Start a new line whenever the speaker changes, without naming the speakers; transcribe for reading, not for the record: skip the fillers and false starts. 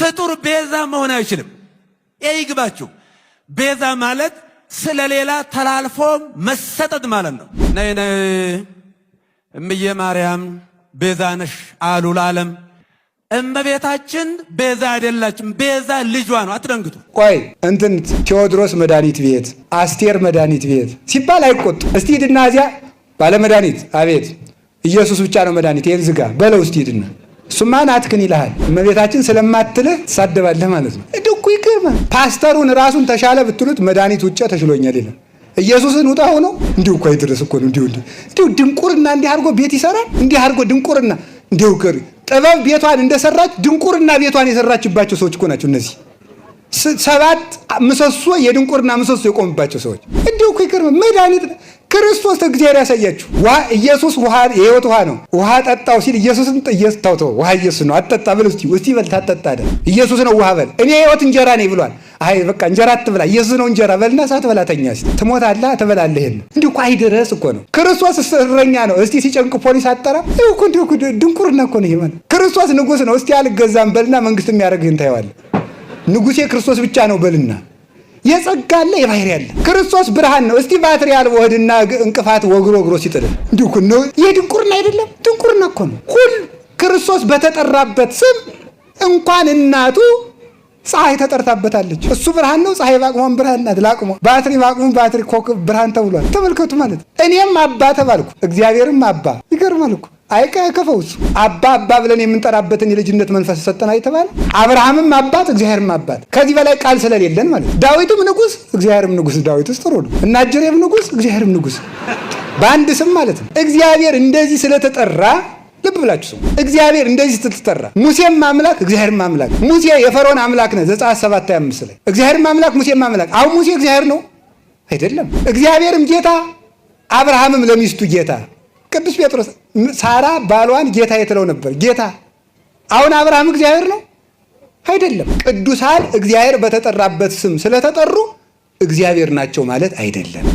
ፍጡር ቤዛ መሆን አይችልም። ይህ ይግባችሁ። ቤዛ ማለት ስለሌላ ተላልፎ መሰጠት ማለት ነው። ነይ ነይ እምዬ ማርያም ቤዛ ነሽ አሉ ለዓለም። እመቤታችን ቤዛ አይደላችም። ቤዛ ልጇ ነው። አትደንግጡ።
ቆይ እንትን ቴዎድሮስ መድኃኒት ቤት፣ አስቴር መድኃኒት ቤት ሲባል አይቆጡ። እስቲ ሂድና እዚያ ባለመድኃኒት አቤት ኢየሱስ ብቻ ነው መድኃኒት፣ ይህን ዝጋ በለው እስቲ ሂድና። እሱማ ናትክን ይልሃል። እመቤታችን ስለማትልህ ትሳደባለህ ማለት ነው። እኮ ይገርማል። ፓስተሩን ራሱን ተሻለ ብትሉት መድኃኒት ውጭ ተሽሎኛል ይላል። ኢየሱስን ውጣ ሆኖ እንዲሁ እኮ አይድረስ እኮ ነው። እንዲሁ እንዲሁ ድንቁርና እንዲህ አድርጎ ቤት ይሰራል። እንዲህ አድርጎ ድንቁርና እንዲሁ ጥበብ ቤቷን እንደሰራች ድንቁርና ቤቷን የሰራችባቸው ሰዎች እኮ ናቸው እነዚህ። ሰባት ምሰሶ የድንቁርና ምሰሶ የቆሙባቸው ሰዎች እንዲሁ እኮ ይገርማል። መድኃኒት ክርስቶስ እግዚአብሔር ያሳያችሁ። ውሃ ኢየሱስ ውሃ የህይወት ውሃ ነው። ውሃ ጠጣው ሲል ኢየሱስን ኢየሱስ ተው ውሃ ኢየሱስ ነው አትጠጣ በል እስቲ እስቲ በል ታጠጣ አይደል ኢየሱስ ነው ውሃ በል እኔ የህይወት እንጀራ ነኝ ብሏል። አይ በቃ እንጀራ አትብላ ኢየሱስ ነው እንጀራ በልና ሳትበላ ተኛ እስቲ ትሞታለህ፣ ትበላለህ። ይሄን እንዲሁ እኮ አይድረስ እኮ ነው። ክርስቶስ እረኛ ነው። እስቲ ሲጨንቅ ፖሊስ አጠራ። ይኸው እኮ እንዲሁ እኮ ድንቁርና እኮ ነው ይሄ ማለት። ክርስቶስ ንጉስ ነው። እስቲ አልገዛም በልና መንግስት የሚያደርግህን ታየዋለህ። ንጉሴ ክርስቶስ ብቻ ነው በልና የጸጋ አለ የባህሪ አለ። ክርስቶስ ብርሃን ነው። እስቲ ባትሪ አልቦ ሂድና እንቅፋት ወግሮ ወግሮ ሲጥል እንዲሁ እኮ ነው። ይሄ ድንቁርና አይደለም? ድንቁርና እኮ ነው። ሁሉ ክርስቶስ በተጠራበት ስም እንኳን እናቱ ፀሐይ ተጠርታበታለች። እሱ ብርሃን ነው። ፀሐይ ባቅሟን ብርሃን ናት። ላቅሟ ባትሪ ባቅሙ ባትሪ ኮከብ ብርሃን ተብሏል። ተመልከቱ ማለት እኔም አባ ተባልኩ፣ እግዚአብሔርም አባ። ይገርማል እኮ አይከፈው እሱ አባ አባ ብለን የምንጠራበትን የልጅነት መንፈስ ሰጠን አይተባለ። አብርሃምም አባት እግዚአብሔርም አባት። ከዚህ በላይ ቃል ስለሌለን ማለት ነው። ዳዊትም ንጉስ እግዚአብሔርም ንጉስ። ዳዊትስ ጥሩ ነው። እና ጅሬም ንጉስ እግዚአብሔርም ንጉስ፣ በአንድ ስም ማለት ነው። እግዚአብሔር እንደዚህ ስለተጠራ ልብ ብላችሁ ስሙ። እግዚአብሔር እንደዚህ ስትጠራ ሙሴም አምላክ እግዚአብሔርም አምላክ። ሙሴ የፈርዖን አምላክ ነው ዘጸአት 7:25 ላይ እግዚአብሔርም አምላክ ሙሴም አምላክ። አሁን ሙሴ እግዚአብሔር ነው አይደለም። እግዚአብሔርም ጌታ፣ አብርሃምም ለሚስቱ ጌታ። ቅዱስ ጴጥሮስ ሳራ ባሏን ጌታ የትለው ነበር ጌታ። አሁን አብርሃም እግዚአብሔር ነው አይደለም። ቅዱሳን እግዚአብሔር በተጠራበት ስም ስለተጠሩ እግዚአብሔር ናቸው ማለት አይደለም።